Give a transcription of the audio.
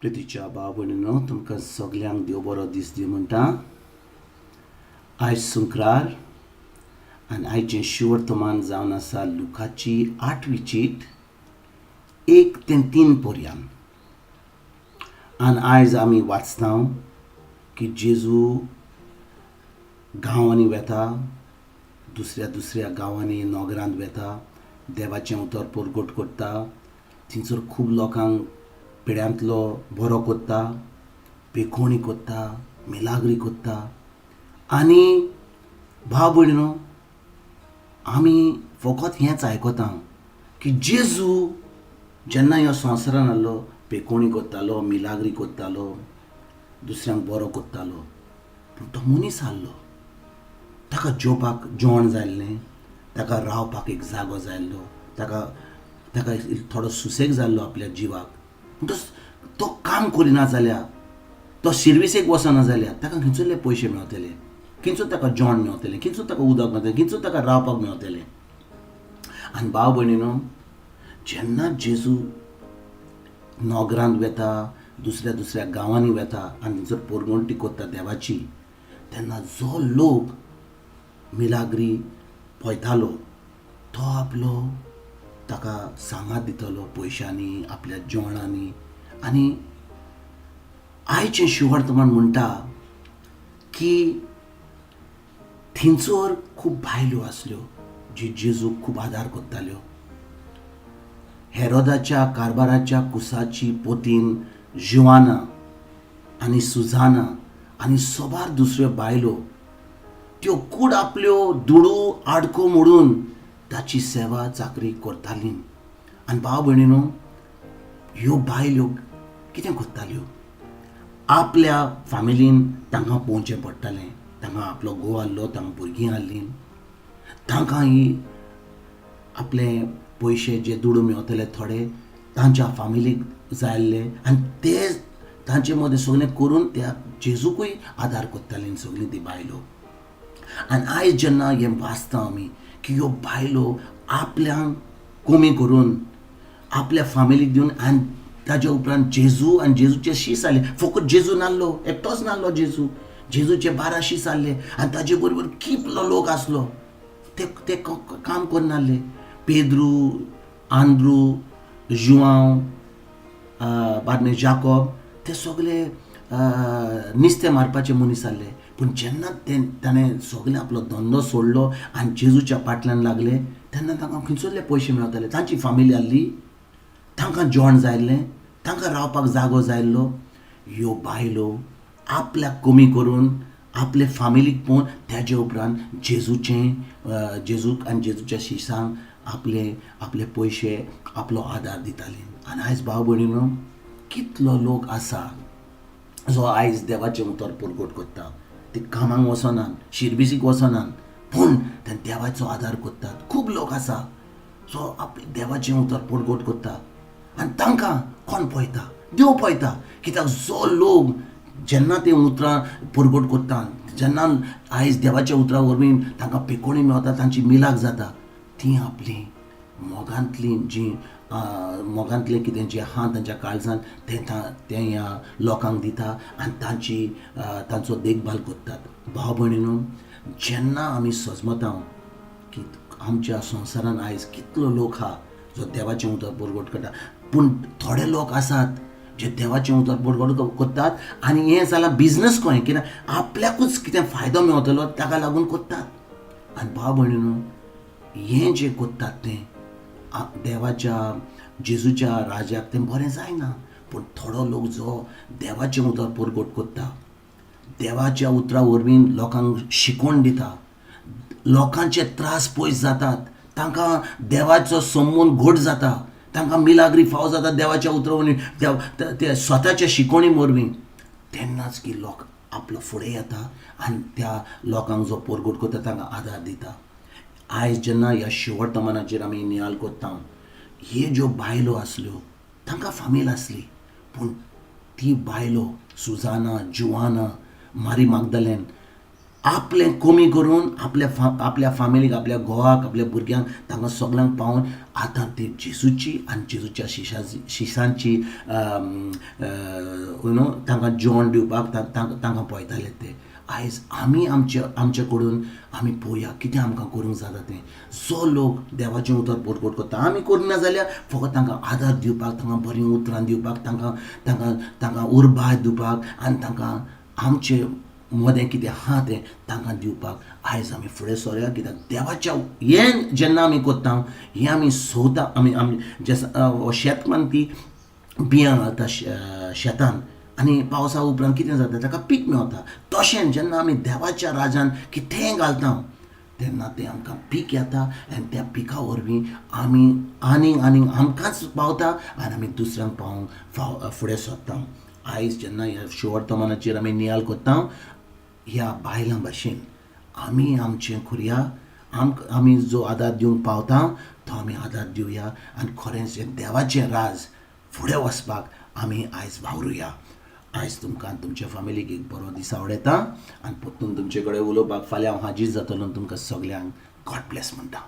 प्रितीच्या भाव भयणीनो, तुमकां सगल्यांक देव बरो दीस दी म्हणटा. आयज सुंक्रार आनी आयचें शिवर्तमान जावन आसा लुकाची आठवी चीट 1 ते 3 पर्यान. आनी आयज आमी वाचता की जेजू गांवांनी वेता, दुसऱ्या दुसऱ्या गांवांनी, नगरांत वेता, देवाचें उतर परगट करता, थंयसर खूब लोकांक पिड्यांतलो बरो करता, पेखोणी करता, मिलाग्री करता. आनी भाव भयणीनो, आमी फकत हेंच आयकता की जेजू जेन्ना ह्या संवसारान आसलो, पेकोणी करतालो, मिलाग्री करतालो, दुसऱ्यांक बरो करतालो. पूण तो मनीस आहलो. ताका जेवपाक जेवण जाय आसलें, ताका रावपाक एक जागो जाय आसलो, ताका ताका थोडो सुसेग जाय आसलो आपल्या जिवाक. पूण तो तो काम करिना जाल्यार, तो शिर्विसेक वचना जाल्यार ताका खंयसरले पयशे मेवतले? खंयसर ताका जेवण मेवतलें? खंयसर ताका उदक मेवतलें? खंयसर ताका रावपाक मेवतलें? आनी भाव भयणीनो, जेन्ना जेजू नगरांत वेता, दुसऱ्या दुसऱ्या गांवांनी वेता आनी थंयसर पोरगणटी करता देवाची, तेन्ना जो लोक मिलाग्री पळयतालो, तो आपलो ताका सांगात दितलो पयशांनी, आपल्या जेवणांनी. आनी आयचें शिवर्तमान म्हणटा की थंयसर खूब बायल्यो आसल्यो जी जेजूक खूब आदार करताल्यो. हेरोदाच्या कारभाराच्या कुसाची पोतीन जुवाना आनी सुजाना आनी सोबार दुसऱ्यो बायलो, त्यो कूड आपल्यो दुडू आडको मोडून ताची सेवा चाकरी करताली. आनी भाव भयणीनो, ह्यो बायल्यो कितें करताल्यो? आपल्या फामिलीन तांकां पळोवचें पडटालें. तांकां आपलो घोव आहलो, तांकां भुरगीं आहलीं. तांकां ही आपले पयशे जे दुडू मेवतले थोडे, तांच्या फामिलीक जाय आसले आनी ते तांचे मदें सगळें करून त्या जेजूकूय आदार करतालीं सगळीं ती बायलो. आनी आयज जेन्ना हें वाचता आमी की ह्यो बायलो आपल्यांक कमी करून, आपल्या फामिलीक दिवन आनी ताज्या उपरांत जेजू आनी जेजूचे शीस आहले. फकत जेजू नासलो, एकटोच नासलो जेजू. जेजूचे 12 शीस आहले आनी ताजे बरोबर कितलो लोक आसलो. ते ते काम करनासले. पेद्रू, आंद्रू, जुआंव, बाद जाकोब, ते सगळे निस्तें मारपाचे मनीस आहले. पूण जेन्ना ते ताणें सगळें आपलो धंदो सोडलो आनी जेजूच्या फाटल्यान लागले, तेन्ना तांकां खंयसरले पयशे मेळताले? तांची फामिली आहली, तांकां जेवण जाय आसलें, तांकां रावपाक जागो जाय आसलो. ह्यो बायलो आपल्याक कमी करून, आपले फामिलीक पळोवन, तेजे उपरांत जेजूचें, जेजूक आनी जेजूच्या शिसांक आपले आपले पयशे, आपलो आदार दिताली. आनी आयज भाव भयणीनो, कितलो लोक आसा जो आयज देवाचें उतर परगट करता. ते कामाक वचनात, शिर्विसीक वचनात, पूण ते देवाचो आदार करतात. खूब लोक आसा जो आपले देवाचें उतर परगट करता आनी तांकां कोण पळयता? देव पळयता. कित्याक जो लोक जेन्ना ते उतरां परगट करता, जेन्ना आयज देवाच्या उतरां वरवीं तांकां पेकोणी मेवता, तांची मिलाग जाता, ती आपली मोगांतली जी मोगांतलें कितें जें आहा तांच्या काळजान, तें तें ह्या लोकांक दिता आनी तांची तांचो देखभाल करतात. भाव भयणीनो, जेन्ना आमी सजमता की आमच्या संवसारान आयज कितलो लोक आहा जो देवाचें उतर परगट करता, पूण थोडे लोक आसात जे देवाचें उतर परगट करतात आनी हें जालां बिजनस कहें, कित्याक आपल्याकूच कितें फायदो मेवतलो ताका लागून करतात. आनी भाव भयणीनो, हें जें करतात तें देवाच्या, जेजूच्या राजाक तें बरें जायना. पूण थोडो लोक जो देवाचें उतर परगट करता, देवाच्या उतरा वरवीं लोकांक शिकवण दिता, लोकांचे त्रास पयस जातात, तांकां देवाचो संबंद घट जाता, तांकां मिलाग्री फाव जाता देवाच्या उतरा वरवीं, ते स्वताच्या शिकवणी वरवीं, तेन्नाच की लोक आपलो फुडें येता आनी त्या लोकांक जो परगट करता तांकां आदार दिता. आयज जेन्ना ह्या शिवर्तमानाचेर आमी नियाळ करता, हे ज्यो बायलो आसल्यो तांकां फामील आसली, पूण ती बायलो सुजाना, जुवाना, मारी मागदलेन आपलें कमी करून आपल्या आपल्या फामिलीक, आपल्या घोवाक, आपल्या भुरग्यांक, तांकां सगल्यांक पावोवन आतां ती जेजूची आनी जेजूच्या शिसांची you know तांकां जेवण दिवपाक तांकां पळयताले ते. आयज आमी आमचे कडून आमी पळोवया कितें आमकां करूंक जाता तें. जो लोक देवाचें उतर पोटपोट करता, आमी करिना जाल्यार फकत तांकां आदार दिवपाक, तांकां बरीं उतरां दिवपाक, तांकां तांकां तांकां उर्बा दिवपाक आनी तांकां आमचे मदें कितें आहा तें तांकां दिवपाक आयज आमी फुडें सरया. कित्याक देवाच्या हें जेन्ना आमी करता, हें आमी सोदता, आमी आमी जे शेत मानपी बियां घालता शेतान आनी पावसा उपरांत कितें जाता, ताका पीक मेवता, तशें जेन्ना आमी देवाच्या राजान कितेंय घालता तेन्ना तें आमकां पीक येता आनी त्या पिका वरवीं आमी आनीक आनीक आमकांच पावता आनी आमी दुसऱ्यांक पावोवंक फाव फुडें सरता. आयज जेन्ना ह्या शिवर्तमानाचेर आमी नियाळ करता, ह्या बायलां भाशेन आमी आमचें करुया. आमी जो आदार दिवंक पावता तो आमी आदार दिवया आनी खरेंच हें देवाचें राज फुडें वचपाक आमी आयज वावरुया. आयज तुमकां तुमच्या फामिलीक एक बरो दीस आवडयता आनी परतून तुमचे कडेन उलोवपाक फाल्यां हांव हाजीर जातलो. तुमकां सगल्यांक गॉड ब्लेस म्हणटा.